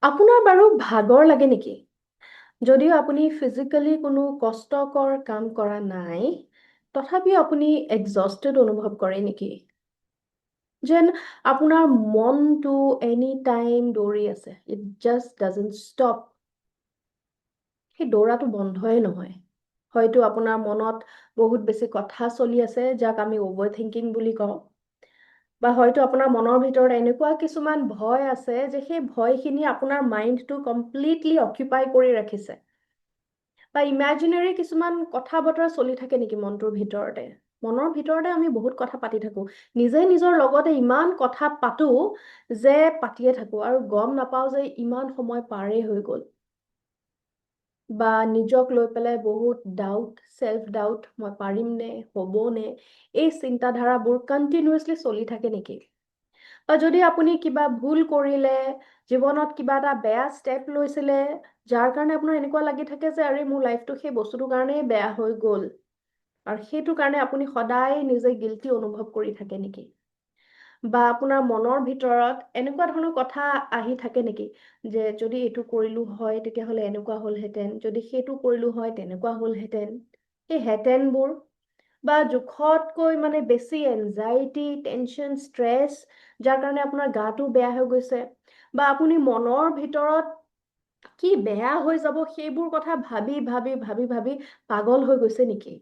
আপোনাৰ বাৰু ভাগৰ লাগে নেকি? যদিও আপুনি ফিজিকেলি কোনো কষ্টকৰ কাম কৰা নাই, তথাপিও আপুনি এক্সজষ্টেড অনুভৱ কৰে নেকি? যেন আপোনাৰ মনটো এনি টাইম দৌৰি আছে। It just doesn't stop. সেই দৌৰাটো বন্ধই নহয়। হয়তো আপোনাৰ মনত বহুত বেছি কথা চলি আছে, যাক আমি অভাৰ থিংকিং বুলি কওঁ, বা হয়তো আপোনাৰ মনৰ ভিতৰত এনেকুৱা কিছুমান ভয় আছে যে সেই ভয়খিনি আপোনাৰ মাইণ্ডটো কমপ্লিটলি অকিউপাই কৰি ৰাখিছে, বা ইমেজিনেৰী কিছুমান কথা বতৰা চলি থাকে নেকি মনটোৰ ভিতৰতে? মনৰ ভিতৰতে আমি বহুত কথা পাতি থাকোঁ, নিজে নিজৰ লগতে ইমান কথা পাতো যে পাতিয়ে থাকোঁ আৰু গম নাপাওঁ যে ইমান সময় পাৰেই হৈ গ'ল। বা নিজক লৈ পেলাই বহুত ডাউট, চেল্ফ ডাউট, মই পাৰিম নে, হ'বনে, এই চিন্তাধাৰাবোৰ কণ্টিনিউৱাছলি চলি থাকে নেকি? বা যদি আপুনি কিবা ভুল কৰিলে, জীৱনত কিবা এটা বেয়া ষ্টেপ লৈছিলে, যাৰ কাৰণে আপোনাৰ এনেকুৱা লাগি থাকে যে আৰে, মোৰ লাইফটো সেই বস্তুটোৰ কাৰণেই বেয়া হৈ গ'ল, আৰু সেইটো কাৰণে আপুনি সদায় নিজে গিল্টি অনুভৱ কৰি থাকে নেকি? বা আপোনাৰ মনৰ ভিতৰত এনেকুৱা ধৰণৰ কথা আহি থাকে নেকি যে যদি এইটো কৰিলো হয়, তেতিয়াহ'লে এনেকুৱা হ'লহেঁতেন, যদি সেইটো কৰিলো হয়, তেনেকুৱা হ'লহেঁতেন, সেই হেঁতেনবোৰ, বা জোখতকৈ মানে বেছি এনজাইটি, টেনশ্যন, ষ্ট্ৰেছ, যাৰ কাৰণে আপোনাৰ গাটো বেয়া হৈ গৈছে, বা আপুনি মনৰ ভিতৰত কি বেয়া হৈ যাব সেইবোৰ কথা ভাবি ভাবি ভাবি ভাবি পাগল হৈ গৈছে নেকি?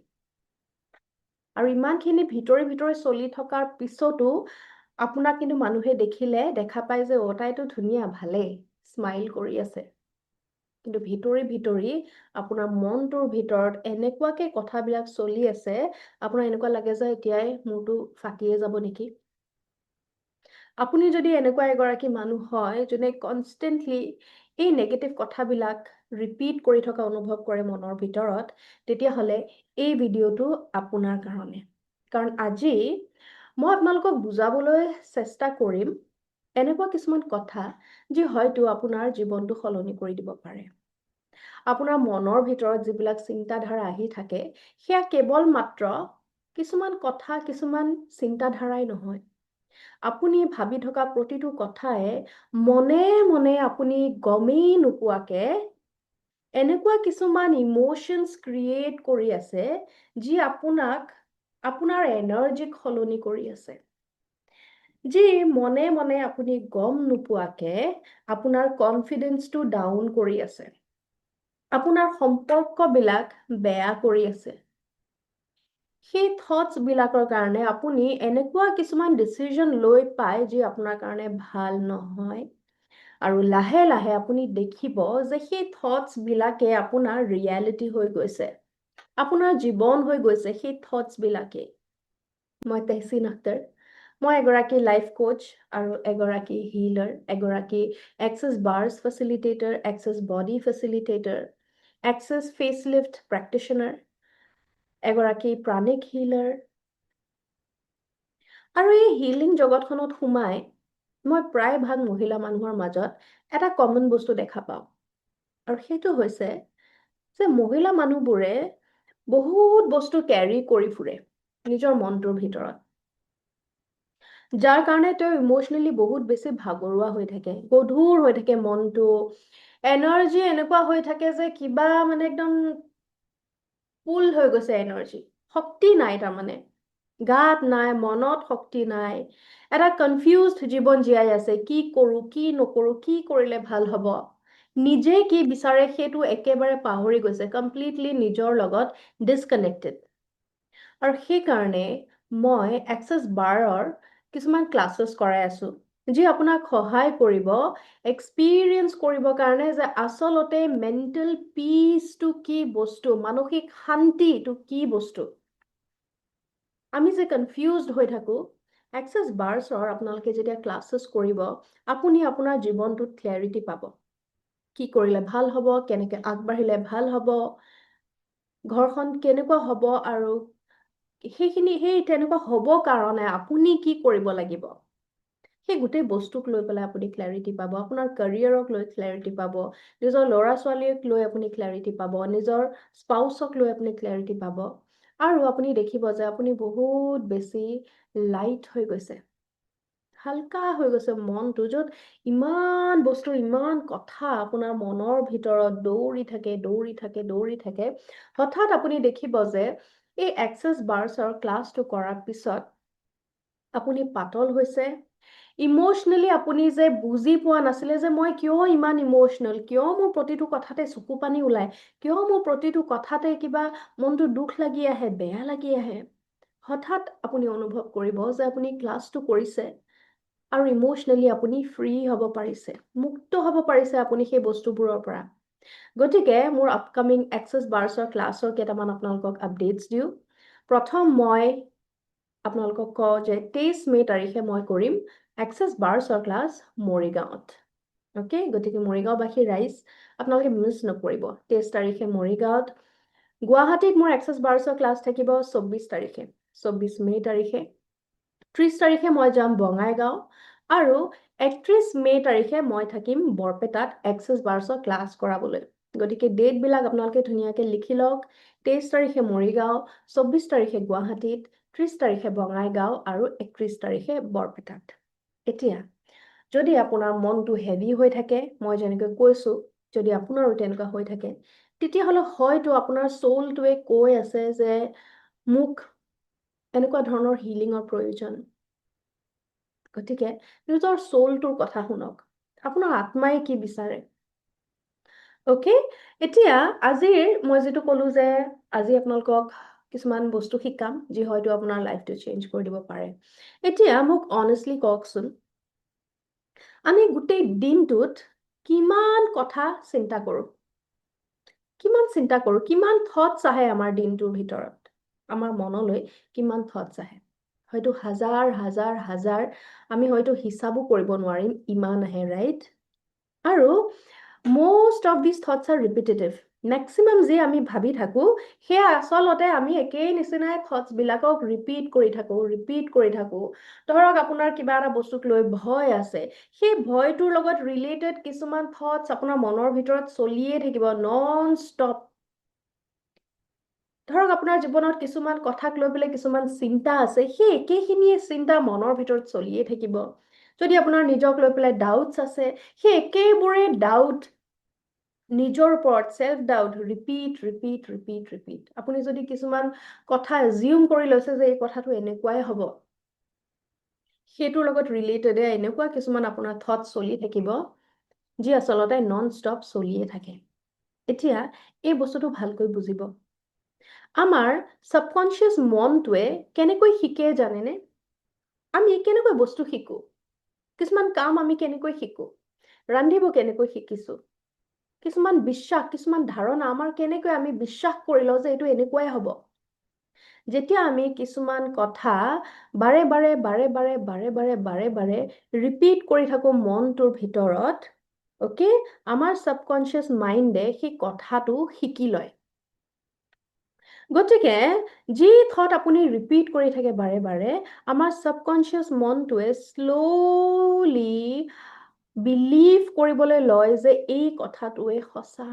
আৰু ইমানখিনি ভিতৰি ভিতৰি চলি থকাৰ পিছতো আপোনাক কিন্তু মানুহে দেখিলে দেখা পায় যে অ, তাইতো ধুনীয়া, ভালেই, স্মাইল কৰি আছে। কিন্তু ভিতৰি ভিতৰি আপোনাৰ মনটোৰ ভিতৰত এনেকুৱাকে কথাবিলাক চলি আছে, আপোনাৰ এনেকুৱা লাগে যে এতিয়াই মূৰটো ফাটিয়ে যাব নেকি। আপুনি যদি এনেকুৱা এগৰাকী মানুহ হয় যোনে কনষ্টেণ্টলি এই নেগেটিভ কথাবিলাক ৰিপিট কৰি থকা অনুভৱ কৰে মনৰ ভিতৰত, তেতিয়াহ'লে এই ভিডিঅ'টো আপোনাৰ কাৰণে। কাৰণ আজি মই আপোনালোকক বুজাবলৈ চেষ্টা কৰিম এনেকুৱা কিছুমান কথা যি হয়তো আপোনাৰ জীৱনটো সলনি কৰি দিব পাৰে। আপোনাৰ মনৰ ভিতৰত যিবিলাক চিন্তাধাৰা আহি থাকে, সেয়া কেৱল মাত্ৰ কিছুমান কথা, কিছুমান চিন্তাধাৰাই নহয়। আপুনি ভাবি থকা প্ৰতিটো কথাই মনে মনে আপুনি গমেই নোপোৱাকে এনেকুৱা কিছুমান ইম'শ্যনছ ক্ৰিয়েট কৰি আছে, যি আপোনাক, আপোনাৰ এনাৰ্জিক সলনি কৰি আছে, যি মনে মনে আপুনি গম নোপোৱাকে আপোনাৰ কনফিডেন্সটো ডাউন কৰি আছে, আপোনাৰ সম্পৰ্কবিলাক বেয়া কৰি আছে। সেই থটছবিলাকৰ কাৰণে আপুনি এনেকুৱা কিছুমান ডিচিজন লৈ পায় যি আপোনাৰ কাৰণে ভাল নহয়। আৰু লাহে লাহে আপুনি দেখিব যে সেই থটছবিলাকে আপোনাৰ ৰিয়েলিটি হৈ গৈছে, আপোনাৰ জীৱন হৈ গৈছে সেই থটছবিলাকে। মই তেহচিন আখতাৰ। মই এগৰাকী লাইফ কোচ আৰু এগৰাকী হিলাৰ, এগৰাকী Access Bars facilitator, Access Body facilitator, Access Facelift practitioner, এগৰাকী প্ৰাণিক হিলাৰ। আৰু এই হিলিং জগতখনত সোমাই মই প্ৰায়ভাগ মহিলা মানুহৰ মাজত এটা কমন বস্তু দেখা পাওঁ, আৰু সেইটো হৈছে যে মহিলা মানুহবোৰে বহুত বস্তু কেৰি কৰি ফুৰে নিজৰ মনটোৰ ভিতৰত, যাৰ কাৰণে তেওঁ ইম'চনেলি বহুত বেছি ভাগৰুৱা হৈ থাকে, গধুৰ হৈ থাকে মনটো, এনাৰ্জি এনেকুৱা হৈ থাকে যে কিবা মানে একদম ফুল হৈ গৈছে এনাৰ্জি, শক্তি নাই তাৰমানে, গাত নাই, মনত শক্তি নাই, এটা কনফিউজড জীৱন জীয়াই আছে, কি কৰোঁ, কি নকৰোঁ, কি কৰিলে ভাল হ'ব, নিজে কি বিচাৰে সেইটো একেবাৰে পাহৰি গৈছে, কমপ্লিটলি নিজৰ লগত ডিছকানেক্টেড। আৰু সেইকাৰণে মই এক্সেছ বাৰৰ কিছুমান ক্লাছেছ কৰাই আছোঁ, যি আপোনাক সহায় কৰিব এক্সপিৰিয়েঞ্চ কৰিবৰ কাৰণে যে আচলতে মেণ্টেল পিচটো কি বস্তু, মানসিক শান্তিটো কি বস্তু। আমি যে কনফিউজড হৈ থাকোঁ, এক্সেছ বাৰ্ছৰ আপোনালোকে যেতিয়া ক্লাছেছ কৰিব, আপুনি আপোনাৰ জীৱনটোত ক্লেৰিটি পাব, কি কৰিলে ভাল হ'ব, কেনেকৈ আগবাঢ়িলে ভাল হ'ব, ঘৰখন কেনেকুৱা হ'ব, আৰু সেইখিনি সেই তেনেকুৱা হ'ব কাৰণে আপুনি কি কৰিব লাগিব, সেই গোটেই বস্তুক লৈ পেলাই আপুনি ক্লেৰিটি পাব। আপোনাৰ কেৰিয়াৰক লৈ ক্লেৰিটি পাব, নিজৰ ল'ৰা ছোৱালীক লৈ আপুনি ক্লেৰিটি পাব, নিজৰ স্পাউচক লৈ আপুনি ক্লেৰিটি পাব, আৰু আপুনি দেখিব যে আপুনি বহুত বেছি লাইট হৈ গৈছে, হালকা হৈ গৈছে। হালকা হৈ গৈছে মনটো, য'ত ইমান বস্তু, ইমান কথা আপোনাৰ মনৰ ভিতৰত দৌৰি থাকে, দৌৰি থাকে, দৌৰি থাকে, হঠাৎ আপুনি দেখিব যে এই এক্সেছ বাৰ্ছৰ ক্লাছটো কৰাৰ পিছত আপুনি পাতল হৈছে ইম'চনেলি। আপুনি যে বুজি পোৱা নাছিলে যে মই কিয় ইমান ইম'চনেল, কিয় মোৰ প্ৰতিটো কথাতে চকু পানী ওলায়, কিয় মোৰ প্ৰতিটো কথাতে কিবা মনটো দুখ লাগি আহে, বেয়া লাগি আহে, হঠাৎ আপুনি অনুভৱ কৰিব যে আপুনি ক্লাছটো কৰিছে আৰু ইম'চনেলি আপুনি ফ্ৰী হ'ব পাৰিছে, মুক্ত হ'ব পাৰিছে আপুনি সেই বস্তুবোৰৰ পৰা। গতিকে মোৰ আপকামিং এক্সেছ বাৰ্ছৰ ক্লাছৰ কেইটামান আপোনালোকক আপডেটছ দিওঁ। প্ৰথম মই আপোনালোকক কওঁ যে 23 মে' তাৰিখে মই কৰিম এক্সেছ বাৰ্ছৰ ক্লাছ মৰিগাঁৱত, অ'কে? গতিকে মৰিগাঁওবাসী ৰাইজ, আপোনালোকে মিছ নকৰিব। 23 তাৰিখে মৰিগাঁৱত। গুৱাহাটীত মোৰ এক্সেছ বাৰ্ছৰ ক্লাছ থাকিব 24 তাৰিখে, 24 মে' তাৰিখে। 30 তাৰিখে মই যাম বঙাইগাঁও আৰু 31 মে' তাৰিখে মই থাকিম বৰপেটাত এক্সেছ বাৰ্ছৰ ক্লাছ কৰাবলৈ। গতিকে ডেটবিলাক আপোনালোকে ধুনীয়াকৈ লিখি লওক। 23 তাৰিখে মৰিগাঁও, 24 তাৰিখে গুৱাহাটীত, 30 তাৰিখে বঙাইগাঁও আৰু 31 তাৰিখে বৰপেটাত। এতিয়া যদি আপোনাৰ মনটো হেভি হৈ থাকে, মই যেনেকৈ কৈছোঁ, যদি আপোনাৰো তেনেকুৱা হৈ থাকে, তেতিয়াহ'লে হয়তো আপোনাৰ চ'লটোৱে কৈ আছে যে মোক এনেকুৱা ধৰণৰ হিলিঙৰ প্ৰয়োজন। গতিকে নিজৰ চ'লটোৰ কথা শুনক, আপোনাৰ আত্মাই কি বিচাৰে, অ'কে? এতিয়া আজিৰ মই যিটো ক'লো যে আজি আপোনালোকক কিছুমান বস্তু শিকাম, যি হয়তো আপোনাৰ লাইফটো চেঞ্জ কৰি দিব পাৰে। এতিয়া মোক অনেষ্টলি কওকচোন, আমি গোটেই দিনটোত কিমান কথা চিন্তা কৰোঁ? কিমান চিন্তা কৰোঁ? কিমান থটছ আহে আমাৰ দিনটোৰ ভিতৰত? আমাৰ মনলৈ কিমান থটছ আহে? হয়তো হাজাৰ হাজাৰ হাজাৰ, আমি হয়তো হিচাপো কৰিব নোৱাৰিম, ইমান আহে, ৰাইট? আৰু most of these thoughts are repetitive. Maximum যি আমি ভাবি থাকোঁ, সেয়া আচলতে আমি একেই নিচিনাই থটছবিলাকক ৰিপিট কৰি থাকোঁ, ৰিপিট কৰি থাকোঁ। ধৰক আপোনাৰ কিবা এটা বস্তুক লৈ ভয় আছে, সেই ভয়টোৰ লগত ৰিলেটেড কিছুমান থটছ আপোনাৰ মনৰ ভিতৰত চলিয়ে থাকিব নন ষ্টপ। ধৰক আপোনাৰ জীৱনত কিছুমান কথাক লৈ পেলাই কিছুমান চিন্তা আছে, সেই একেখিনিয়ে চিন্তা মনৰ ভিতৰত চলিয়ে থাকিব। যদি আপোনাৰ নিজক লৈ পেলাই ডাউটছ আছে, সেই একেবোৰে ডাউট, নিজৰ ওপৰত self doubt, repeat, repeat, repeat, repeat. আপুনি যদি কিছুমান কথা এজিউম কৰি লৈছে যে এই কথাটো এনেকুৱাই হ'ব, সেইটোৰ লগত ৰিলেটেডে এনেকুৱা কিছুমান আপোনাৰ থট চলি থাকিব, যি আচলতে নন ষ্টপ চলিয়ে থাকে। এতিয়া এই বস্তুটো ভালকৈ বুজিব। আমাৰ ছাবকনচিয়াছ মনটোৱে কেনেকৈ শিকে জানেনে? আমি কেনেকৈ বস্তু শিকো? কিছুমান কাম আমি কেনেকৈ শিকো? ৰান্ধিব কেনেকৈ শিকিছো? কিছুমান বিশ্বাস, কিছুমান ধাৰণা আমাৰ কেনেকৈ আমি বিশ্বাস কৰি লওঁ যে এইটো এনেকুৱাই হ'ব? যেতিয়া আমি কিছুমান কথা বাৰে বাৰে, বাৰে বাৰে, বাৰে বাৰে, বাৰে বাৰে ৰিপিট কৰি থাকোঁ মনটোৰ ভিতৰত, অ'কে, আমাৰ ছাবকনচিয়াছ মাইণ্ডে সেই কথাটো শিকি লয়। গতিকে যি থট আপুনি ৰিপিট কৰি থাকে বাৰে বাৰে, আমাৰ ছাবকনচিয়াছ মনটোৱে শ্ল'লি বিলিভ কৰিবলৈ লয় যে এই কথাটোৱে সঁচা।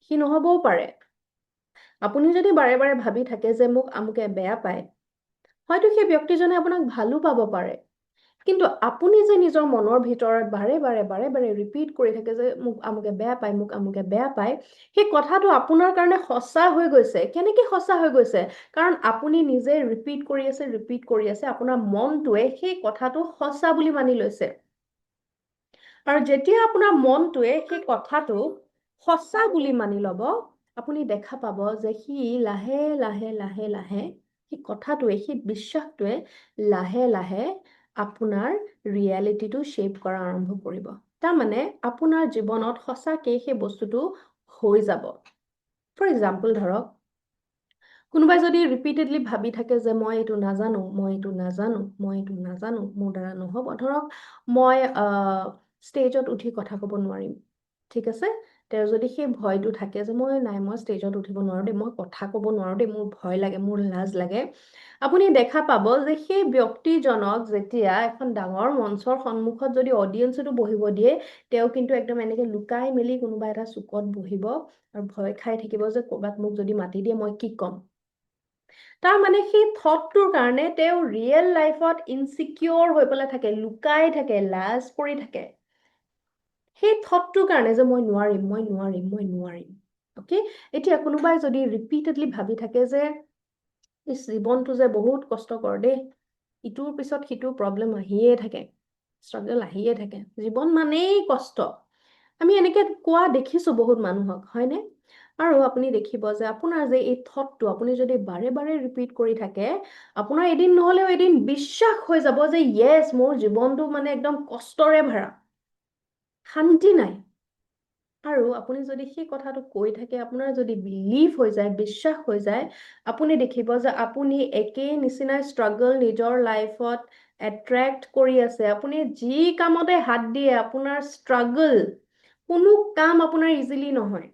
সি নহ'বও পাৰে। আপুনি যদি বাৰে বাৰে ভাবি থাকে যে মোক আমুকে বেয়া পায়, হয়তো সেই ব্যক্তিজনে আপোনাক ভালো পাব পাৰে। কিন্তু আপুনি যে নিজৰ মনৰ ভিতৰত বাৰে বাৰে, বাৰে বাৰে ৰিপিট কৰি থাকে যে মোক আমুকে বেয়া পায়, মোক আমুকে বেয়া পায়, সেই কথাটো আপোনাৰ কাৰণে সঁচা হৈ গৈছে। কেনেকে সঁচা হৈ গৈছে? কাৰণ আপুনি নিজে ৰিপিট কৰি আছে, ৰিপিট কৰি আছে, আপোনাৰ মনটোৱে সেই কথাটো সঁচা বুলি মানি লৈছে। আৰু যেতিয়া আপোনাৰ মনটোৱে সেই কথাটো সঁচা বুলি মানি ল'ব, আপুনি দেখা পাব যে সি লাহে লাহে, লাহে লাহে, সেই কথাটোৱে, সেই বিশ্বাসটোৱে লাহে লাহে আপোনাৰ ৰিয়েলিটিটো শ্বেপ কৰা আৰম্ভ কৰিব। তাৰমানে আপোনাৰ জীৱনত সঁচাকে সেই বস্তুটো হৈ যাব। ফৰ এক্সাম্পল, ধৰক কোনোবাই যদি ৰিপিটেডলি ভাবি থাকে যে মই এইটো নাজানো, মই এইটো নাজানো, মই এইটো নাজানো, মোৰ দ্বাৰা নহ'ব। ধৰক মই ষ্টেজত উঠি কথা ক'ব নোৱাৰিম, ঠিক আছে? তেওঁৰ যদি সেই ভয়টো থাকে যে মই নাই, মই ষ্টেজত উঠিব নোৱাৰোঁ দেই, মই কথা ক'ব নোৱাৰোঁ দেই, মোৰ ভয় লাগে, মোৰ লাজ লাগে, আপুনি দেখা পাব যে সেই ব্যক্তিজনক যেতিয়া এখন ডাঙৰ মঞ্চৰ সন্মুখত যদি অডিয়েঞ্চতো বহিব দিয়ে, তেওঁ কিন্তু একদম এনেকৈ লুকাই মেলি কোনোবা এটা চুকত বহিব আৰু ভয় খাই থাকিব যে ক'ৰবাত মোক যদি মাতি দিয়ে, মই কি ক'ম। তাৰ মানে সেই থটটোৰ কাৰণে তেওঁ ৰিয়েল লাইফত ইনচিকিয়ৰ হৈ পেলাই থাকে, লুকাই থাকে, লাজ কৰি থাকে সেই থটটোৰ কাৰণে যে মই নোৱাৰিম, মই নোৱাৰিম, মই নোৱাৰিম। অ'কে, এতিয়া কোনোবাই যদি ৰিপিটেডলি ভাবি থাকে যে এই জীৱনটো যে বহুত কষ্টকৰ দেই, ইটোৰ পিছত সিটোৰ প্ৰব্লেম আহিয়ে থাকে, ষ্ট্ৰাগল আহিয়ে থাকে, জীৱন মানেই কষ্ট, আমি এনেকে কোৱা দেখিছো বহুত মানুহক, হয়নে? আৰু আপুনি দেখিব যে আপোনাৰ যে এই থটটো আপুনি যদি বাৰে বাৰে ৰিপিট কৰি থাকে, আপোনাৰ এদিন নহ'লেও এদিন বিশ্বাস হৈ যাব যে য়েছ, মোৰ জীৱনটো মানে একদম কষ্টৰে ভৰা, শান্তি নাই। আৰু আপুনি যদি সেই কথাটো কৈ থাকে, আপোনাৰ যদি বিলিভ হৈ যায়, বিশ্বাস হৈ যায়, আপুনি দেখিব যে আপুনি একেই নিচিনাই ষ্ট্ৰাগল নিজৰ লাইফত এট্ৰেক্ট কৰি আছে। আপুনি যি কামতে হাত দিয়ে, আপোনাৰ ষ্ট্ৰাগল, কোনো কাম আপোনাৰ ইজিলি নহয়।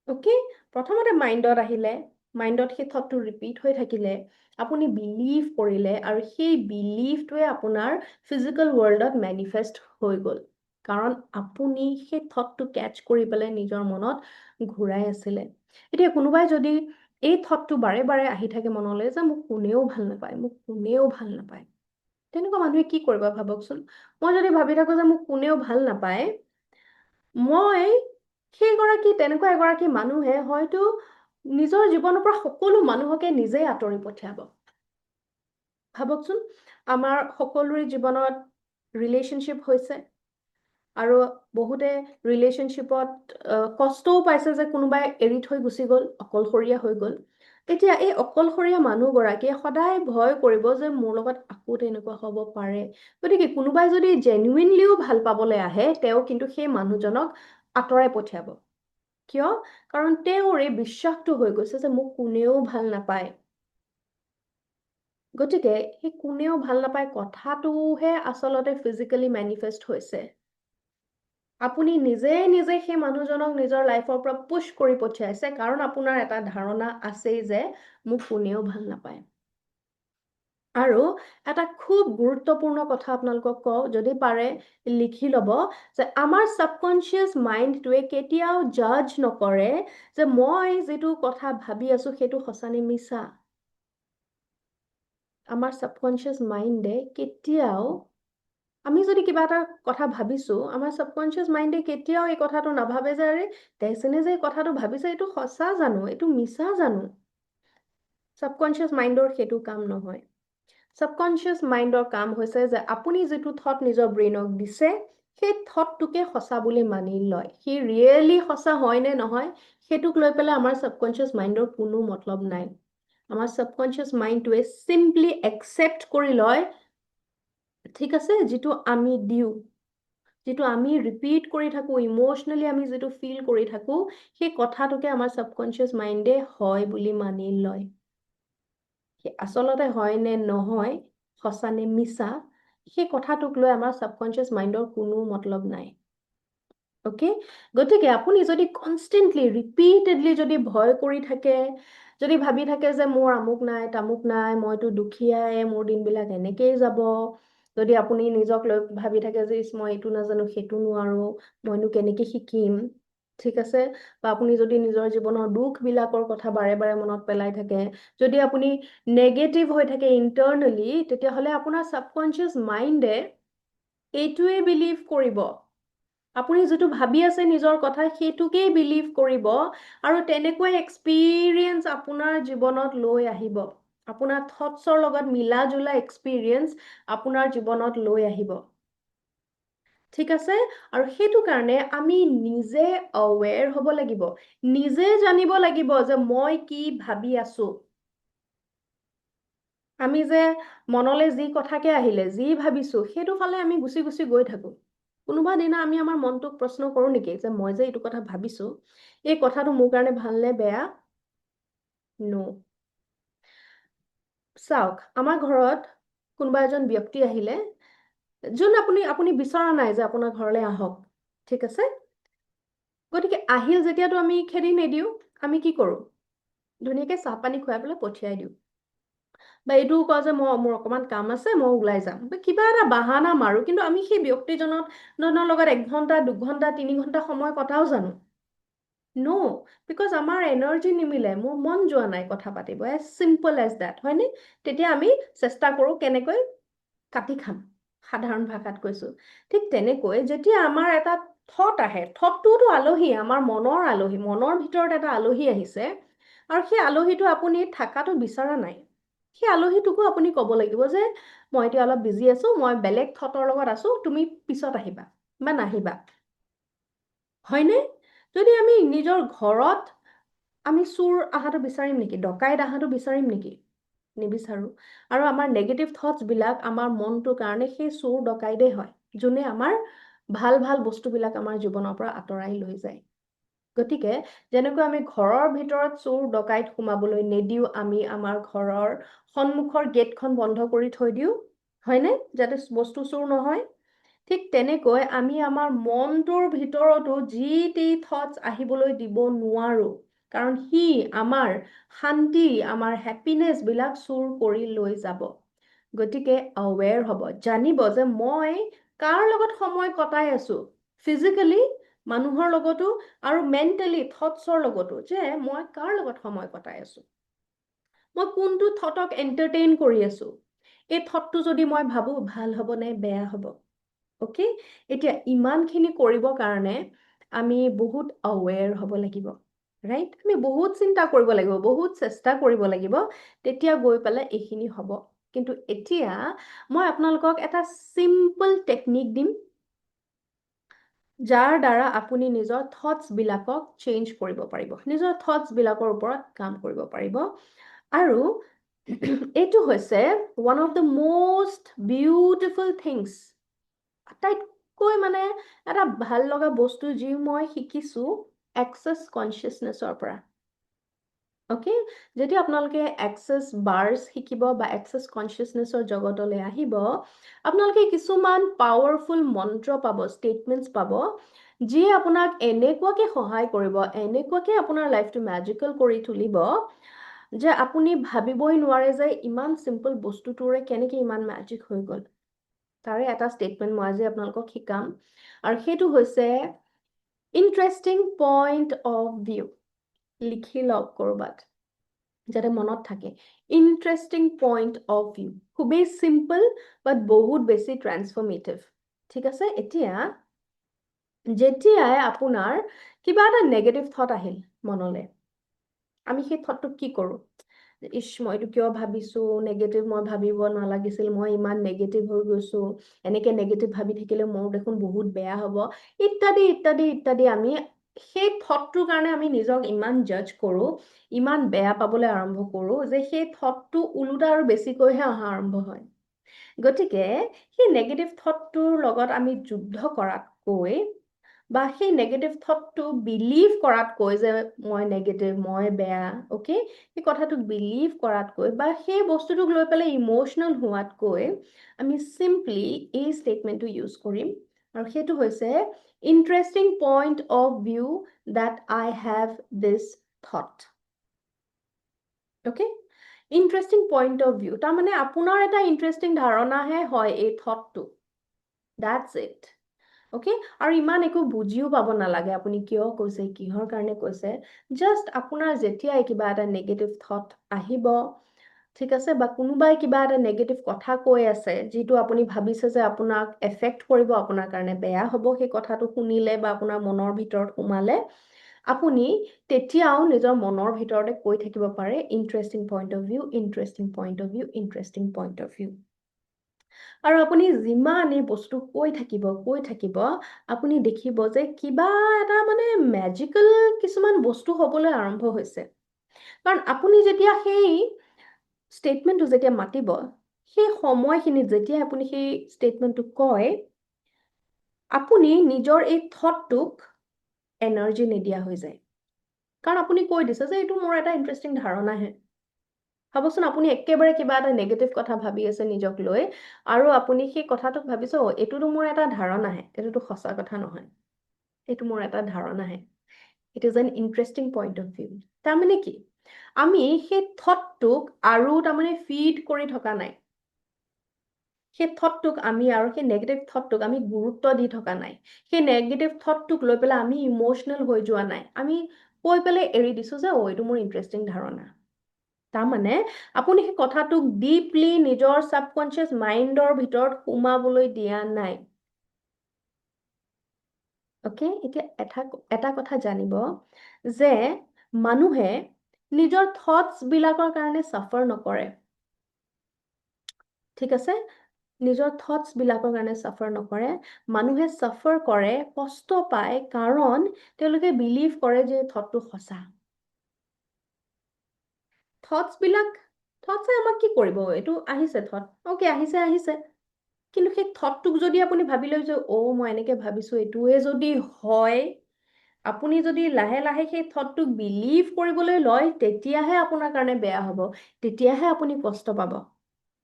অ'কে, প্ৰথমতে মাইণ্ডত আহিলে, মাইণ্ডত সেই থটটো ৰিপিট হৈ থাকিলে, আপুনি বিলিভ কৰিলে আৰু সেই বিলিভটোৱে আপোনাৰ ফিজিকেল ৱৰ্ল্ডত মেনিফেষ্ট হৈ গ'ল, কাৰণ আপুনি সেই থটটো কেটচ কৰি পেলাই নিজৰ মনত ঘূৰাই আছিলে। এতিয়া কোনোবাই যদি এই থটটো বাৰে বাৰে আহি থাকে মনলৈ যে মোক কোনেও ভাল নাপায়, মোক কোনেও ভাল নাপায়, তেনেকুৱা মানুহে কি কৰিব ভাবকচোন। মই যদি ভাবি থাকো যে মোক কোনেও ভাল নাপায়, মই সেইগৰাকী তেনেকুৱা এগৰাকী মানুহে হয়তো নিজৰ জীৱনৰ পৰা সকলো মানুহকে নিজেই আঁতৰি পঠিয়াব। ভাবকচোন, আমাৰ সকলোৰে জীৱনত ৰিলেশ্যনশ্বিপ হৈছে আৰু বহুতে ৰিলেশ্যনশ্বিপত কষ্টও পাইছে যে কোনোবাই এৰি থৈ গুচি গ'ল, অকলশৰীয়া হৈ গ'ল। এতিয়া এই অকলশৰীয়া মানুহগৰাকীয়ে সদায় ভয় কৰিব যে মোৰ লগত আকৌ তেনেকুৱা হ'ব পাৰে। গতিকে কোনোবাই যদি জেনুইনলিও ভাল পাবলৈ আহে, তেওঁ কিন্তু সেই মানুহজনক আঁতৰাই পঠিয়াব। কিয়? কাৰণ তেওঁৰ এই বিশ্বাসটো হৈ গৈছে যে মোক কোনেও ভাল নাপায়। গতিকে সেই কোনেও ভাল নাপায় কথাটোহে আচলতে ফিজিকেলি মেনিফেষ্ট হৈছে। আপুনি নিজে নিজে সেই মানুহজনক নিজৰ লাইফৰ পৰা পুছ কৰি পঠিয়াইছে, কাৰণ আপোনাৰ এটা ধাৰণা আছেই যে মোক কোনেও ভাল নাপায়। আৰু এটা খুব গুৰুত্বপূৰ্ণ কথা আপোনালোকক কওঁ, যদি পাৰে লিখি ল'ব, যে আমাৰ ছাবকনচিয়াছ মাইণ্ডটোৱে কেতিয়াও জাজ নকৰে যে মই যিটো কথা ভাবি আছো সেইটো সঁচা নে মিছা। আমাৰ ছাবকনচিয়াছ মাইণ্ডে কেতিয়াও, আমি যদি কিবা এটা কথা ভাবিছো, আমাৰ ছাবকনচিয়াছ মাইণ্ডে কেতিয়াও এই কথাটো নাভাবে যে আৰে, তেজেনে যে এই কথাটো ভাবিছে, এইটো সঁচা জানো, এইটো মিছা জানো? ছাবকনচিয়াছ মাইণ্ডৰ সেইটো কাম নহয়। ছাবকনচিয়াছ মাইণ্ডৰ কাম হৈছে যে আপুনি যিটো থট নিজৰ ব্ৰেইনক দিছে, সেই থটটোকে সঁচা বুলি মানি লয়। সি ৰিয়েলি সঁচা হয় নে নহয়, সেইটোক লৈ পেলাই আমাৰ ছাবকনচিয়াছ মাইণ্ডৰ কোনো মতলব নাই। আমাৰ ছাবকনচিয়াছ মাইণ্ডটোৱে চিম্পলি একচেপ্ট কৰি লয়, ঠিক আছে, যিটো আমি দিওঁ, যিটো আমি ৰিপিট কৰি থাকোঁ, ইম'চনেলি আমি যিটো ফিল কৰি থাকোঁ, সেই কথাটোকে আমাৰ ছাবকনচিয়াছ মাইণ্ডে হয় বুলি মানি লয়। আচলতে হয় নে নহয়, সঁচা নে মিছা, সেই কথাটোক লৈ আমাৰ ছাবকনচিয়াছ মাইণ্ডৰ কোনো মতলব নাই। অ'কে, গতিকে আপুনি যদি কনষ্টেণ্টলি ৰিপিটেডলি যদি ভয় কৰি থাকে, যদি ভাবি থাকে যে মোৰ আমুক নাই, তামুক নাই, মইতো দুখীয়াই, মোৰ দিনবিলাক এনেকেই যাব, যদি আপুনি নিজক লৈ ভাবি থাকে যে ইছ, মই এইটো নাজানো, সেইটো নোৱাৰো, মইনো কেনেকে শিকিম, ঠিক আছে, বা আপুনি যদি নিজৰ জীৱনৰ দুখবিলাকৰ কথা বাৰে বাৰে মনত পেলাই থাকে, যদি আপুনি নেগেটিভ হৈ থাকে ইণ্টাৰনেলি, তেতিয়াহ'লে আপোনাৰ ছাবকনচিয়াছ মাইণ্ডে এইটোৱে বিলিভ কৰিব, আপুনি যিটো ভাবি আছে নিজৰ কথা, সেইটোকেই বিলিভ কৰিব আৰু তেনেকুৱাই এক্সপিৰিয়েঞ্চ আপোনাৰ জীৱনত লৈ আহিব। আপোনাৰ থটছৰ লগত মিলা জুলা এক্সপিৰিয়েঞ্চ আপোনাৰ জীৱনত লৈ আহিব, ঠিক আছে? আৰু সেইটো কাৰণে আমি নিজে আৱেৰ হ'ব লাগিব, নিজে জানিব লাগিব যে মই কি ভাবি আছো। আমি যে মনলৈ যি কথাকে আহিলে, যি ভাবিছো, সেইটো ফালে আমি গুচি গুচি গৈ থাকো। কোনোবা দিনা আমি আমাৰ মনটোক প্ৰশ্ন কৰো নেকি যে মই যে এইটো কথা ভাবিছো, এই কথাটো মোৰ কাৰণে ভাল নে বেয়া? ন'। চাওক, আমাৰ ঘৰত কোনোবা এজন ব্যক্তি আহিলে, যোন আপুনি বিচৰা নাই যে আপোনাৰ ঘৰলৈ আহক, ঠিক আছে? গতিকে আহিল যেতিয়াতো আমি খেদি নিদিওঁ। আমি কি কৰোঁ? ধুনীয়াকে চাহপানী খুৱাই পেলাই পঠিয়াই দিওঁ, বা এইটোও কওঁ যে মই মোৰ অকণমান কাম আছে, মই ওলাই যাম, বা কিবা এটা বাহানা মাৰো। কিন্তু আমি সেই ব্যক্তিজনৰ লগত 1 ঘণ্টা, 2 ঘণ্টা, 3 ঘণ্টা সময় কটাও জানো? ন', because আমাৰ এনাৰ্জি নিমিলে, মোৰ মন যোৱা নাই কথা পাতিব, এজ চিম্পল এজ that, হয়নে? তেতিয়া আমি চেষ্টা কৰোঁ কেনেকৈ কাটি খাম, সাধাৰণ ভাষাত কৈছোঁ। ঠিক তেনেকৈ যেতিয়া আমাৰ এটা থট আহে, থটটোতো আলহী, আমাৰ মনৰ আলহী, মনৰ ভিতৰত এটা আলহী আহিছে আৰু সেই আলহীটো আপুনি থকাটো বিচৰা নাই, সেই আলহীটোকো আপুনি ক'ব লাগিব যে মই এতিয়া অলপ বিজি আছোঁ, মই বেলেগ থটৰ লগত আছোঁ, তুমি পিছত আহিবা বা নাহিবা, হয়নে? যদি আমি নিজৰ ঘৰত আমি চোৰ অহাটো বিচাৰিম নেকি? ডকাইত অহাটো বিচাৰিম নেকি? নিবিচাৰোঁ। আৰু আমাৰ নেগেটিভ থটছবিলাক আমাৰ মনটোৰ কাৰণে সেই চোৰ ডকাইতেই হয়, যোনে আমাৰ ভাল ভাল বস্তুবিলাক আমাৰ জীৱনৰ পৰা আঁতৰাই লৈ যায়। গতিকে যেনেকৈ আমি ঘৰৰ ভিতৰত চোৰ ডকাইত সোমাবলৈ নিদিওঁ, আমি আমাৰ ঘৰৰ সন্মুখৰ গেটখন বন্ধ কৰি থৈ দিওঁ, হয়নে, যাতে বস্তু চোৰ নহয়। ঠিক তেনেকৈ আমি আমাৰ মনটোৰ ভিতৰতো যি টি থটছ আহিবলৈ দিব নোৱাৰোঁ, কাৰণ সি আমাৰ শান্তি, আমাৰ হেপিনেছবিলাক চুৰ কৰি লৈ যাব। গতিকে আৱেৰ হ'ব, জানিব যে মই কাৰ লগত সময় কটাই আছো, ফিজিকেলি মানুহৰ লগতো আৰু মেণ্টেলি থটছৰ লগতো, যে মই কাৰ লগত সময় কটাই আছো, মই কোনটো থটক এণ্টাৰটেইন কৰি আছো, এই থটটো যদি মই ভাবো ভাল হ'ব নে বেয়া হ'ব। অ'কে, এতিয়া ইমানখিনি কৰিবৰ কাৰণে আমি বহুত আৱেৰ হ'ব লাগিব, ৰাইট? আমি বহুত চিন্তা কৰিব লাগিব, বহুত চেষ্টা কৰিব লাগিব, তেতিয়া গৈ পেলাই এইখিনি হ'ব। কিন্তু এতিয়া মই আপোনালোকক এটা চিম্পল টেকনিক দিম, যাৰ দ্বাৰা আপুনি নিজৰ থটছবিলাকক চেঞ্জ কৰিব পাৰিব, নিজৰ থটছবিলাকৰ ওপৰত কাম কৰিব পাৰিব। আৰু এইটো হৈছে one of the most beautiful things, আটাইতকৈ মানে এটা ভাল লগা বস্তু যি মই শিকিছোঁ এক্সেছ কনচিয়াছনেছৰ পৰা। অ'কে, যেতিয়া আপোনালোকে এক্সেছ বাৰ্ছ শিকিব বা এক্সেছ কনচিয়াছনেছৰ জগতলৈ আহিব, আপোনালোকে কিছুমান পাৱাৰফুল মন্ত্ৰ পাব, ষ্টেটমেণ্টছ পাব, যিয়ে আপোনাক এনেকুৱাকৈ সহায় কৰিব, এনেকুৱাকৈ আপোনাৰ লাইফটো মেজিকেল কৰি তুলিব যে আপুনি ভাবিবই নোৱাৰে যে ইমান চিম্পল বস্তুটোৰে কেনেকৈ ইমান মেজিক হৈ গ'ল। তাৰে এটা ষ্টেটমেণ্ট মই আজি আপোনালোকক শিকাম আৰু সেইটো হৈছে ইণ্টাৰেষ্টিং পইণ্ট অফ ভিউ। লিখি লওক ক'ৰবাত যাতে মনত থাকে। ইণ্টাৰেষ্টিং পইণ্ট অফ ভিউ খুবেই চিম্পল বাট বহুত বেছি ট্ৰেন্সফৰ্মেটিভ, ঠিক আছে? এতিয়া যেতিয়াই আপোনাৰ কিবা এটা নেগেটিভ থট আহিল মনলৈ, আমি সেই থটটোক কি কৰোঁ? ইছ, মই এইটো কিয় ভাবিছোঁ নেগেটিভ? মই ভাবিব নালাগিছিল, মই ইমান নেগেটিভ হৈ গৈছোঁ, এনেকে নেগেটিভ ভাবি থাকিলে মোৰ দেখোন বহুত বেয়া হ'ব, ইত্যাদি ইত্যাদি ইত্যাদি। আমি সেই থটটোৰ কাৰণে আমি নিজক ইমান জাজ কৰোঁ, ইমান বেয়া পাবলৈ আৰম্ভ কৰোঁ যে সেই থটটো ওলোটা আৰু বেছিকৈহে অহা আৰম্ভ হয়। গতিকে সেই নেগেটিভ থটটোৰ লগত আমি যুদ্ধ কৰাতকৈ বা সেই নেগেটিভ থটটো বিলিভ কৰাতকৈ যে মই নেগেটিভ, মই বেয়া, অ'কে, সেই কথাটোক বিলিভ কৰাতকৈ বা সেই বস্তুটোক লৈ পেলাই ইম'চনেল হোৱাতকৈ আমি চিম্পলি এই ষ্টেটমেণ্টটো ইউজ কৰিম আৰু সেইটো হৈছে "Interesting point of view that I have this thought." Okay, interesting point of view, তাৰমানে আপোনাৰ এটা ইণ্টাৰেষ্টিং ধাৰণাহে হয় এই থটটো, that's it, okay? আৰু ইমান একো বুজিও পাব নালাগে আপুনি কিয় কৈছে, কিহৰ কাৰণে কৈছে। জাষ্ট আপোনাৰ যেতিয়াই কিবা এটা নেগেটিভ থট আহিব, ঠিক আছে, বা কোনোবাই কিবা এটা নেগেটিভ কথা কৈ আছে যিটো আপুনি ভাবিছে যে আপোনাক এফেক্ট কৰিব, আপোনাৰ কাৰণে বেয়া হ'ব সেই কথাটো শুনিলে বা আপোনাৰ মনৰ ভিতৰত সোমালে, আপুনি তেতিয়াও নিজৰ মনৰ ভিতৰতে কৈ থাকিব পাৰে, "Interesting point of view, interesting point of view, interesting point of view." আৰু আপুনি যিমান এই বস্তু কৈ থাকিব, কৈ থাকিব, আপুনি দেখিব যে কিবা এটা মানে মেজিকেল কিছুমান বস্তু হ'বলৈ আৰম্ভ হৈছে। কাৰণ আপুনি যেতিয়া সেই ষ্টেটমেণ্টটো যেতিয়া মাতিব, সেই সময়খিনিত যেতিয়া আপুনি সেই ষ্টেটমেণ্টটো কয়, আপুনি নিজৰ এই থটটোক এনাৰ্জি নিদিয়া হৈ যায়, কাৰণ আপুনি কৈ দিছে যে এইটো মোৰ এটা ইণ্টাৰেষ্টিং ধাৰণাহে। ভাবকচোন, আপুনি একেবাৰে কিবা এটা নেগেটিভ কথা ভাবি আছে নিজক লৈ আৰু আপুনি সেই কথাটোক ভাবিছে, অ' এইটোতো মোৰ এটা ধাৰণাহে, এইটোতো সঁচা কথা নহয়, এইটো মোৰ এটা ধাৰণাহে, it is an interesting point of view. তাৰমানে কি, আমি সেই থটটোক আৰু তাৰমানে ফিড কৰি থকা নাই, সেই থটটোক আমি আৰু সেই নেগেটিভ থটটোক আমি গুৰুত্ব দি থকা নাই, সেই নেগেটিভ থটটোক লৈ পেলাই আমি ইম'চনেল হৈ যোৱা নাই। আমি কৈ পেলাই এৰি দিছোঁ যে অ' এইটো মোৰ ইণ্টাৰেষ্টিং ধাৰণা। তাৰমানে আপুনি সেই কথাটোক ডিপলি নিজৰ ছাবকনচিয়াছ মাইণ্ডৰ ভিতৰত সোমাবলৈ দিয়া নাই। অ'কে, এতিয়া এটা এটা কথা জানিব যে মানুহে নিজৰ থটছবিলাকৰ কাৰণে চাফাৰ নকৰে। ঠিক আছে, নিজৰ থটছবিলাকৰ কাৰণে চাফাৰ নকৰে। মানুহে চাফাৰ কৰে, কষ্ট পায়, কাৰণ তেওঁলোকে বিলিভ কৰে যে থটটো সঁচা। থটছবিলাক, থটছে আমাক কি কৰিব? এইটো আহিছে থট, অ'কে, আহিছে আহিছে। কিন্তু সেই থটটোক যদি আপুনি ভাবি লয় যে অ' মই এনেকে ভাবিছো, এইটোৱে যদি হয়, আপুনি যদি লাহে লাহে সেই থটটোক বিলিভ কৰিবলৈ লয়, তেতিয়াহে আপোনাৰ কাৰণে বেয়া হ'ব, তেতিয়াহে আপুনি কষ্ট পাব।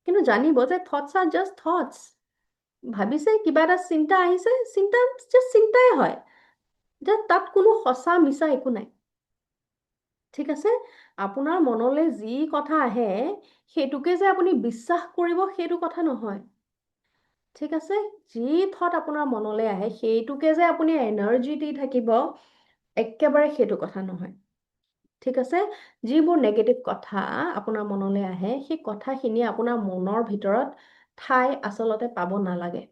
কিন্তু জানিব যে thoughts are just thoughts. ভাবিছে, কিবা এটা চিন্তা আহিছে, চিন্তা জাষ্ট চিন্তাই হয় যে তাত কোনো সঁচা মিছা একো নাই। ঠিক আছে, আপোনাৰ মনলৈ যি কথা আহে, সেইটোকে যে আপুনি বিশ্বাস কৰিব, সেইটো কথা নহয়। ঠিক আছে, যি থট আপোনাৰ মনলৈ আহে, সেইটোকে যে আপুনি এনাৰ্জি দি থাকিব একেবাৰে, সেইটো কথা নহয়। ঠিক আছে, যিবোৰ নেগেটিভ কথা আপোনাৰ মনলৈ আহে, সেই কথাখিনি আপোনাৰ মনৰ ভিতৰত ঠাই আচলতে পাব নালাগে।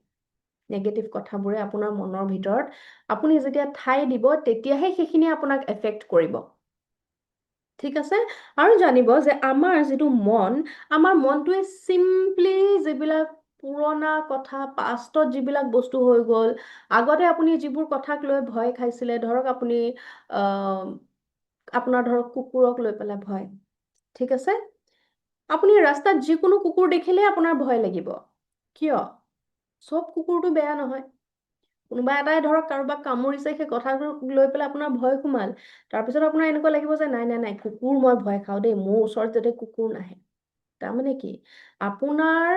নেগেটিভ কথাবোৰে আপোনাৰ মনৰ ভিতৰত আপুনি যেতিয়া ঠাই দিব, তেতিয়াহে সেইখিনি আপোনাক এফেক্ট কৰিব। ঠিক আছে, আৰু জানিব যে আমাৰ যিটো মন, আমাৰ মনটোৱে চিম্পলি যিবিলাক পুৰণা কথা, পাষ্টত যিবিলাক বস্তু হৈ গ'ল, আগতে আপুনি যিবোৰ কথাক লৈ ভয় খাইছিলে, ধৰক আপুনি আপোনাৰ ধৰক কুকুৰক লৈ পেলাই ভয়। ঠিক আছে, আপুনি ৰাস্তাত যিকোনো কুকুৰ দেখিলে আপোনাৰ ভয় লাগিব। কিয়? চব কুকুৰটো বেয়া নহয়। কোনোবা এটাই ধৰক কাৰোবাক কামুৰিছে, সেই কথাটো লৈ পেলাই আপোনাৰ ভয় সোমাল। তাৰপিছত আপোনাৰ এনেকুৱা লাগিব যে নাই নাই নাই, কুকুৰ মই ভয় খাওঁ দেই, মোৰ ওচৰত যাতে কুকুৰ নাহে। তাৰমানে কি? আপোনাৰ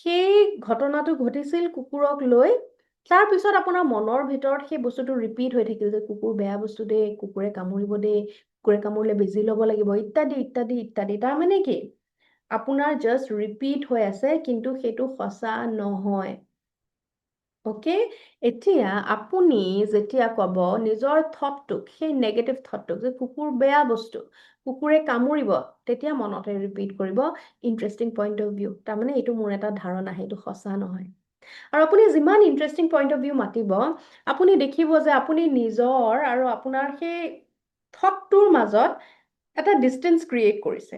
সেই ঘটনাটো ঘটিছিল কুকুৰক লৈ, তাৰপিছত আপোনাৰ মনৰ ভিতৰত সেই বস্তুটো ৰিপিট হৈ থাকিল যে কুকুৰ বেয়া বস্তু দেই, কুকুৰে কামুৰিব দেই, কুকুৰে কামুৰিলে বেজি ল'ব লাগিব, ইত্যাদি ইত্যাদি ইত্যাদি। তাৰমানে কি? আপোনাৰ জাষ্ট ৰিপিট হৈ আছে, কিন্তু সেইটো সঁচা নহয়। অ'কে, এতিয়া আপুনি যেতিয়া ক'ব নিজৰ থটটোক, সেই নেগেটিভ থটটোক যে কুকুৰ বেয়া বস্তু, কুকুৰে কামুৰিব, তেতিয়া মনতে ৰিপিট কৰিব ইণ্টাৰেষ্টিং পইণ্ট অফ ভিউ। তাৰমানে এইটো মোৰ এটা ধাৰণা, সেইটো সঁচা নহয়। আৰু আপুনি যিমান ইণ্টাৰেষ্টিং পইণ্ট অফ ভিউ মাতিব, আপুনি দেখিব যে আপুনি নিজৰ আৰু আপোনাৰ সেই থটটোৰ মাজত এটা ডিষ্টেঞ্চ ক্ৰিয়েট কৰিছে।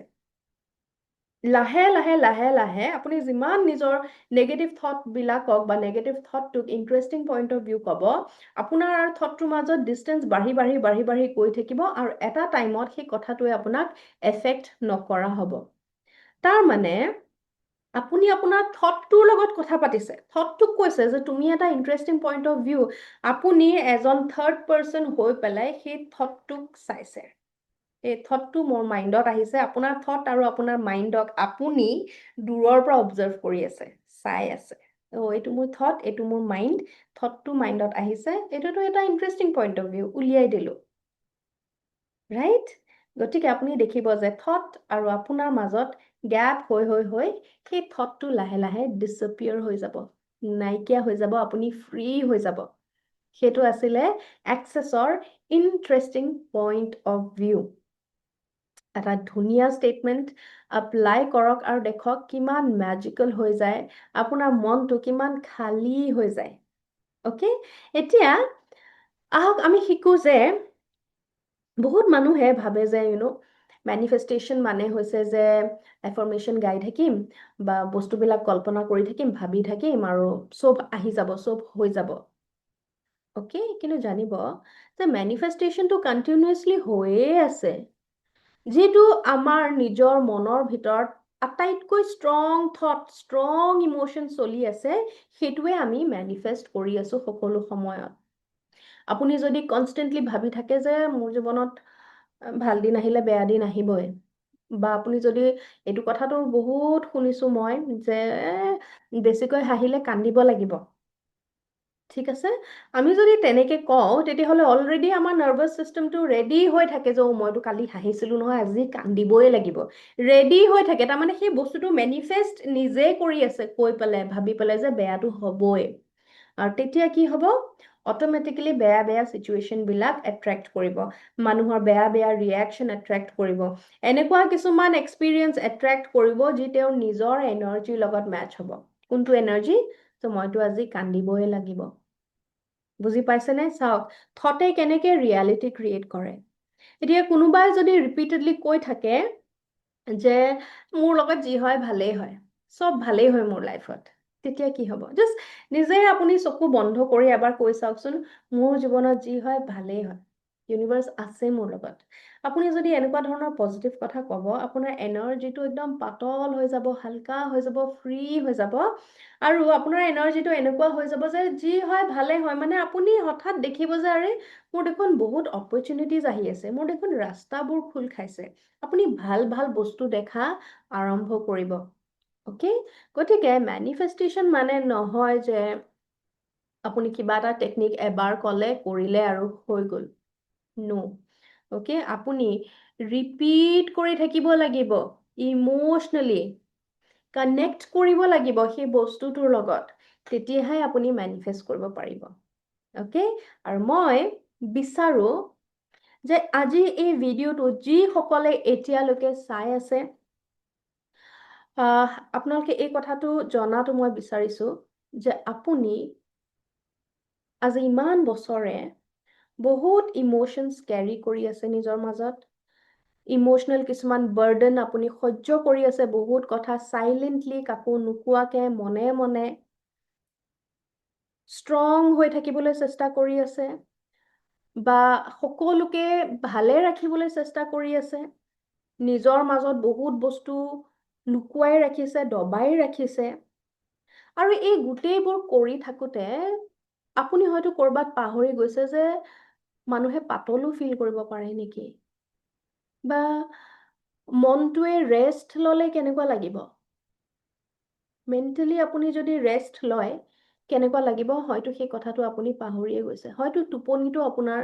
লাহে লাহে লাহে লাহে আপুনি যিমান নিজৰ নেগেটিভ থটবিলাকক বা নেগেটিভ থটটোক ইণ্টাৰেষ্টিং পইণ্ট অফ ভিউ ক'ব, আপোনাৰ আৰু থটটোৰ মাজত ডিষ্টেঞ্চ বাঢ়ি বাঢ়ি বাঢ়ি বাঢ়ি গৈ থাকিব আৰু এটা টাইমত সেই কথাটোৱে আপোনাক এফেক্ট নকৰা হ'ব। তাৰমানে আপুনি আপোনাৰ থটটোৰ লগত কথা পাতিছে, থটটোক কৈছে যে তুমি এটা ইণ্টাৰেষ্টিং পইণ্ট অফ ভিউ। আপুনি এজন থাৰ্ড পাৰ্চন হৈ পেলাই সেই থটটোক চাইছে। এই থটটো মোৰ মাইণ্ডত আহিছে, আপোনাৰ থট আৰু আপোনাৰ মাইণ্ডক আপুনি দূৰৰ পৰা অবজাৰ্ভ কৰি আছে, চাই আছে। অ', এইটো মোৰ থট, এইটো মোৰ মাইণ্ড, থটটো মাইণ্ডত আহিছে, এইটোতো এটা ইণ্টাৰেষ্টিং পইণ্ট অফ ভিউ, উলিয়াই দিলোঁ, ৰাইট? গতিকে আপুনি দেখিব যে থট আৰু আপোনাৰ মাজত গেপ হৈ হৈ হৈ সেই থটটো লাহে লাহে ডিছএপিয়াৰ হৈ যাব, নাইকিয়া হৈ যাব, আপুনি ফ্ৰী হৈ যাব। সেইটো আছিলে এক্সেছৰ ইণ্টাৰেষ্টিং পইণ্ট অফ ভিউ। এটা ধুনীয়া ষ্টেটমেণ্ট, এপ্লাই কৰক আৰু দেখক কিমান মেজিকেল হৈ যায়, আপোনাৰ মনটো কিমান খালী হৈ যায়। অ'কে, এতিয়া আহক আমি শিকোঁ যে বহুত মানুহে ভাবে যে মেনিফেষ্টেশ্যন মানে হৈছে যে এফাৰ্মেশ্যন গাই থাকিম বা বস্তুবিলাক কল্পনা কৰি থাকিম, ভাবি থাকিম আৰু চব আহি যাব, চব হৈ যাব। অ'কে, কিন্তু জানিব যে মেনিফেষ্টেশ্যনটো কণ্টিনিউৱাছলি হৈয়ে আছে। যিটো আমাৰ নিজৰ মনৰ ভিতৰত আটাইতকৈ ষ্ট্ৰং থট, ষ্ট্ৰং ইম'শ্যন চলি আছে, সেইটোৱে আমি মেনিফেষ্ট কৰি আছোঁ সকলো সময়ত। আপুনি যদি কনষ্টেণ্টলি ভাবি থাকে যে মোৰ জীৱনত ভাল দিন আহিলে বেয়া দিন আহিবই, বা আপুনি যদি এইটো কথাটো বহুত শুনিছোঁ মই যে বেছিকৈ হাঁহিলে কান্দিব লাগিব। ঠিক আছে, আমি যদি তেনেকে কওঁ, তেতিয়াহ'লে অলৰেডি আমাৰ নাৰ্ভাছ চিষ্টেমটো ৰেডি হৈ থাকে যে অ', মইতো কালি হাঁহিছিলোঁ নহয়, আজি কান্দিবই লাগিব। ৰেডি হৈ থাকে। তাৰমানে সেই বস্তুটো মেনিফেষ্ট নিজে কৰি আছে কৈ পেলাই, ভাবি পেলাই যে বেয়াটো হ'বই। আৰু তেতিয়া কি হ'ব? অট'মেটিকেলি বেয়া বেয়া চিটুৱেশ্যনবিলাক এট্ৰেক্ট কৰিব, মানুহৰ বেয়া বেয়া ৰিয়েকশ্যন এট্ৰেক্ট কৰিব, এনেকুৱা কিছুমান এক্সপিৰিয়েঞ্চ এট্ৰেক্ট কৰিব যি তেওঁৰ নিজৰ এনাৰ্জিৰ লগত মেচ হ'ব। কোনটো এনাৰ্জি? ত' মইতো আজি কান্দিবই লাগিব। বুজি পাইছেনে? চাওক, থটে কেনেকে ৰিয়েলিটি ক্ৰিয়েট কৰে। এতিয়া কোনোবাই যদি ৰিপিটেডলি কৈ থাকে যে মোৰ লগত যি হয় ভালেই হয়, চব ভালেই হয় মোৰ লাইফত, তেতিয়া কি হ'ব? জাষ্ট নিজে আপুনি চকু বন্ধ কৰি এবাৰ কৈ চাওকচোন, মোৰ জীৱনত যি হয় ভালেই হয়, ইউনিভাৰ্চ আছে মোৰ লগত। আপুনি যদি এনেকুৱা ধৰণৰ পজিটিভ কথা ক'ব, আপোনাৰ এনাৰ্জিটো একদম পাতল হৈ যাব, হালকা হৈ যাব, ফ্ৰী হৈ যাব আৰু আপোনাৰ এনাৰ্জিটো এনেকুৱা হৈ যাব যে যি হয় ভালে হয়। মানে আপুনি হঠাৎ দেখিব যে আৰে, মোৰ দেখোন বহুত অপৰচুনিটিজ আহি আছে, মোৰ দেখোন ৰাস্তাবোৰ খোল খাইছে। আপুনি ভাল ভাল বস্তু দেখা আৰম্ভ কৰিব। অ'কে, গতিকে মেনিফেষ্টেশ্যন মানে নহয় যে আপুনি কিবা এটা টেকনিক এবাৰ ক'লে, কৰিলে আৰু হৈ গ'ল। ন'। অ'কে, আপুনি ৰিপিট কৰি থাকিব লাগিব, ইম'চনেলি কানেক্ট কৰিব লাগিব সেই বস্তুটোৰ লগত, তেতিয়াহে আপুনি মেনিফেষ্ট কৰিব পাৰিব। অ'কে, আৰু মই বিচাৰোঁ যে আজি এই ভিডিঅ'টো যিসকলে এতিয়ালৈকে চাই আছে, আপোনালোকে এই কথাটো জনাটো মই বিচাৰিছোঁ যে আপুনি আজি ইমান বছৰে বহুত ইম'চনছ কেৰি কৰি আছে নিজৰ মাজত, ইম'চনেল কিছুমান বাৰ্ডেন আপুনি সহ্য কৰি আছে, বহুত কথা চাইলেণ্টলি, কাকো নোকোৱাকে, মনে মনে ষ্ট্ৰং হৈ থাকিবলৈ চেষ্টা কৰি আছে বা সকলোকে ভালে ৰাখিবলৈ চেষ্টা কৰি আছে, নিজৰ মাজত বহুত বস্তু লুকুৱাই ৰাখিছে, দবাই ৰাখিছে। আৰু এই গোটেইবোৰ কৰি থাকোঁতে আপুনি হয়তো ক'ৰবাত পাহৰি গৈছে যে মানুহে পাতলো ফিল কৰিব পাৰে নেকি, বা মনটোৱে ৰেষ্ট ল'লে কেনেকুৱা লাগিব, মেণ্টেলি আপুনি যদি ৰেষ্ট লয় কেনেকুৱা লাগিব, হয়তো সেই কথাটো আপুনি পাহৰিয়ে গৈছে। হয়তো টোপনিটো আপোনাৰ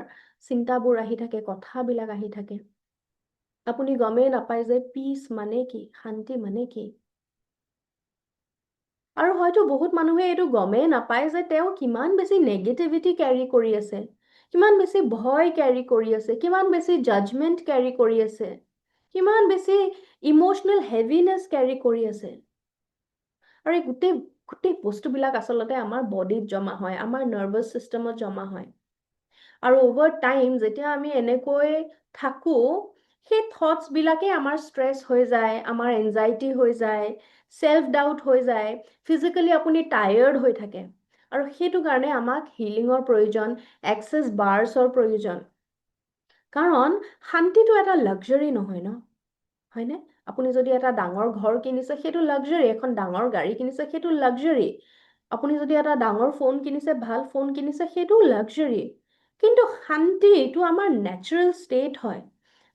চিন্তাবোৰ আহি থাকে, কথাবিলাক আহি থাকে, আপুনি গমেই নাপায় যে পিচ মানে কি, শান্তি মানে কি। আৰু হয়তো বহুত মানুহে এইটো গমেই নাপায় যে তেওঁ কিমান বেছি নেগেটিভিটি কেৰি কৰি আছে, কিমান বেছি ভয় কেৰি কৰি আছে, কিমান বেছি জাজমেণ্ট কেৰি কৰি আছে, কিমান বেছি ইম'চনেল হেভিনেছ কেৰি কৰি আছে। আৰু এই গোটেই গোটেই বস্তুবিলাক আচলতে আমাৰ বডিত জমা হয়, আমাৰ নাৰ্ভাছ চিষ্টেমত জমা হয়। আৰু অভাৰ টাইম যেতিয়া আমি এনেকৈ থাকোঁ, সেই থটছবিলাকেই আমাৰ ষ্ট্ৰেছ হৈ যায়, আমাৰ এনজাইটি হৈ যায়, চেল্ফ ডাউট হৈ যায়, ফিজিকেলি আপুনি টায়াৰ্ড হৈ থাকে। আৰু সেইটো কাৰণে আমাক হিলিঙৰ প্ৰয়োজন, এক্সেছ বাৰ্ছৰ প্ৰয়োজন। কাৰণ শান্তিটো এটা লাক্সাৰী নহয় ন, হয়নে? আপুনি যদি এটা ডাঙৰ ঘৰ কিনিছে, সেইটো লাক্সাৰী। এখন ডাঙৰ গাড়ী কিনিছে, সেইটো লাক্সাৰী। আপুনি যদি এটা ডাঙৰ ফোন কিনিছে, ভাল ফোন কিনিছে, সেইটোও লাক্সাৰী। কিন্তু শান্তি এইটো আমাৰ নেচাৰেল ষ্টেট হয়।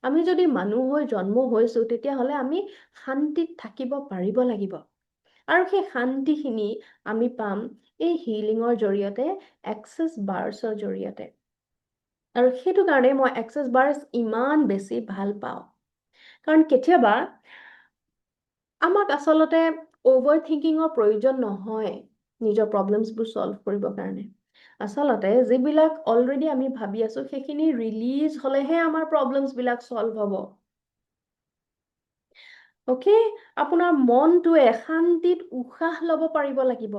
আমি যদি মানুহ হৈ জন্ম হৈছোঁ, তেতিয়াহ'লে আমি শান্তিত থাকিব পাৰিব লাগিব। আৰু সেই শান্তিখিনি আমি পাম এই হিলিঙৰ জৰিয়তে, এক্সেছ বাৰ্ছৰ জৰিয়তে। আৰু সেইটো কাৰণে মই এক্সেছ বাৰ্ছ ইমান বেছি ভাল পাওঁ, কাৰণ কেতিয়াবা আমাক আচলতে অ'ভাৰ থিংকিঙৰ প্ৰয়োজন নহয় নিজৰ প্ৰব্লেমছবোৰ ছল্ভ কৰিবৰ কাৰণে। আচলতে যিবিলাক অলৰেডি আমি ভাবি আছোঁ, সেইখিনি ৰিলিজ হ'লেহে আমাৰ প্ৰব্লেমছবিলাক ছল্ভ হ'ব। অ'কে, আপোনাৰ মনটোৱে শান্তিত উশাহ ল'ব পাৰিব লাগিব,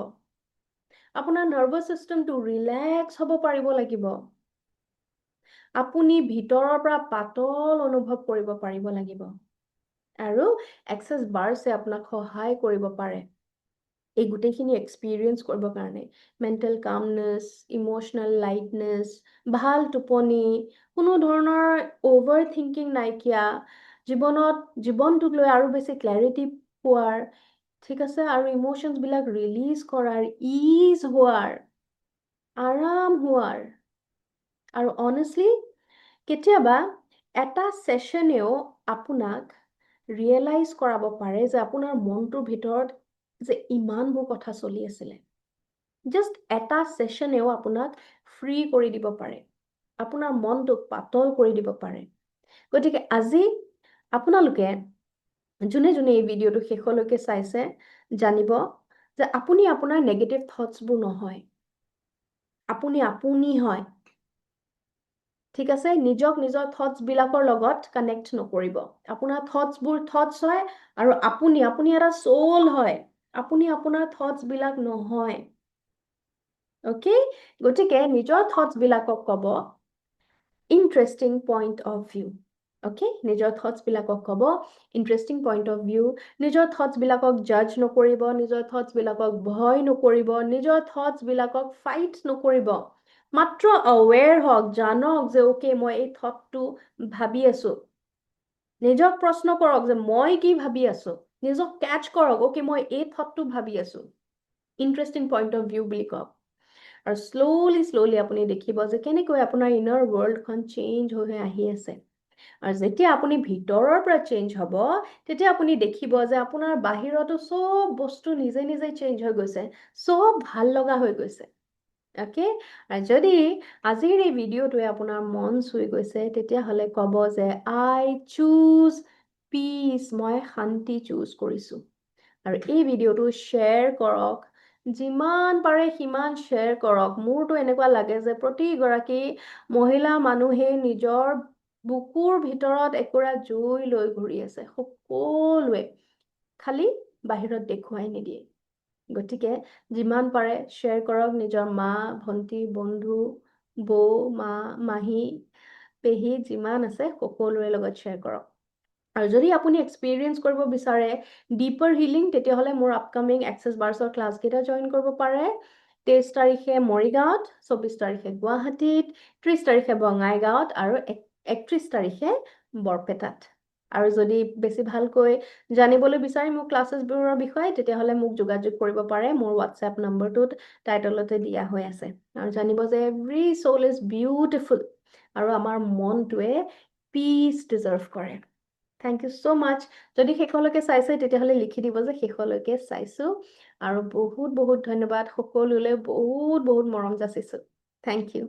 আপোনাৰ নাৰ্ভাছ চিষ্টেমটো ৰিলেক্স হ'ব পাৰিব লাগিব, আপুনি ভিতৰৰ পৰা পাতল অনুভৱ কৰিব পাৰিব লাগিব। আৰু এক্সেছ বাৰ্ছে আপোনাক সহায় কৰিব পাৰে এই গোটেইখিনি এক্সপিৰিয়েঞ্চ কৰিবৰ কাৰণে। মেণ্টেল কামনেছ, ইম'চনেল লাইটনেছ, ভাল টোপনি, কোনো ধৰণৰ অ'ভাৰ থিংকিং নাইকিয়া, জীৱনত জীৱনটোক লৈ আৰু বেছি ক্লেৰিটি পোৱাৰ, ঠিক আছে, আৰু ইম'চনছবিলাক ৰিলিজ কৰাৰ, is হোৱাৰ, আৰাম হোৱাৰ। আৰু অনেষ্টলি কেতিয়াবা এটা ছেশ্যনেও আপোনাক ৰিয়েলাইজ কৰাব পাৰে যে আপোনাৰ মনটোৰ ভিতৰত যে ইমানবোৰ কথা চলি আছিলে। জাষ্ট এটা ছেশ্যনেও আপোনাক ফ্ৰী কৰি দিব পাৰে, আপোনাৰ মনটোক পাতল কৰি দিব পাৰে। গতিকে আজি আপোনালোকে যোনে যোনে এই ভিডিঅ'টো শেষলৈকে চাইছে, জানিব যে আপুনি আপোনাৰ নেগেটিভ থটছবোৰ নহয়। আপুনি আপুনি হয়, ঠিক আছে? নিজক নিজৰ থটছবিলাকৰ লগত কানেক্ট নকৰিব। আপোনাৰ থটছবোৰ থটছ হয় আৰু আপুনি আপুনি এটা চ'ল হয়। আপুনি আপোনাৰ থটছবিলাক নহয়, অ'কে? গতিকে নিজৰ থটছবিলাকক ক'ব, "Interesting point of view." Okay, নিজৰ থটছবিলাকক ক'ব, "Interesting point of view." নিজৰ থটছবিলাকক জাজ নকৰিব, নিজৰ থটছবিলাকক ভয় নকৰিব, নিজৰ থটছবিলাকক ফাইট নকৰিব। মাত্ৰ আৱেৰ হওক, জানক যে অ'কে, মই এই থটটো ভাবি আছো। নিজক প্ৰশ্ন কৰক যে মই কি ভাবি আছো। নিজক কেচ কৰক, অ'কে, মই এই থটটো ভাবি আছো, "Interesting point of view" বুলি কওক। আৰু শ্ল'লি শ্ল'লি আপুনি দেখিব যে কেনেকৈ আপোনাৰ ইনাৰ ৱৰ্ল্ডখন চেঞ্জ হৈ হৈ আহি আছে। আৰু যেতিয়া আপুনি ভিতৰৰ পৰা চেঞ্জ হ'ব, তেতিয়া আপুনি দেখিব যে আপোনাৰ বাহিৰতো চব বস্তু নিজে নিজে চেঞ্জ হৈ গৈছে, চব ভাল লগা হৈ গৈছে, অ'কে? আৰু যদি আজিৰ এই ভিডিঅ'টোৱে আপোনাৰ মন চুই গৈছে, তেতিয়াহ'লে ক'ব যে "I choose peace." মই শান্তি চুজ কৰিছোঁ। আৰু এই ভিডিঅ'টো শ্বেয়াৰ কৰক, যিমান পাৰে সিমান শ্বেয়াৰ কৰক। মোৰতো এনেকুৱা লাগে যে প্ৰতিগৰাকী মহিলা মানুহে নিজৰ বুকুৰ ভিতৰত একুৰা জুই লৈ ঘূৰি আছে। সকলোৱে খালি বাহিৰত দেখুৱাই নিদিয়ে। গতিকে যিমান পাৰে শ্বেয়াৰ কৰক। নিজৰ মা, ভণ্টি, বন্ধু, বৌ, মা, মাহী, পেহী যিমান আছে, সকলোৰে লগত শ্বেয়াৰ কৰক। আৰু যদি আপুনি এক্সপিৰিয়েঞ্চ কৰিব বিচাৰে ডিপাৰ হিলিং, তেতিয়াহ'লে মোৰ আপকামিং এক্সেছ বাৰ্ছৰ ক্লাছকেইটা জইন কৰিব পাৰে। 23 তাৰিখে মৰিগাঁৱত, 24 তাৰিখে গুৱাহাটীত, 30 তাৰিখে বঙাইগাঁৱত আৰু 31 তাৰিখে বৰপেটাত। আৰু যদি বেছি ভালকৈ জানিবলৈ বিচাৰে মোৰ ক্লাছেছবোৰৰ বিষয়ে, তেতিয়াহ'লে মোক যোগাযোগ কৰিব পাৰে। মোৰ হোৱাটছএপ নম্বৰটোত টাইটলতে দিয়া হৈ আছে। আৰু জানিব যে every soul is beautiful আৰু আমাৰ মনটোৱে পিচ ডিজাৰ্ভ কৰে। Thank you so much. যদি শেষলৈকে চাইছে, তেতিয়াহ'লে লিখি দিব যে শেষলৈকে চাইছোঁ। আৰু বহুত বহুত ধন্যবাদ সকলোলৈ। বহুত বহুত মৰম যাচিছোঁ। Thank you.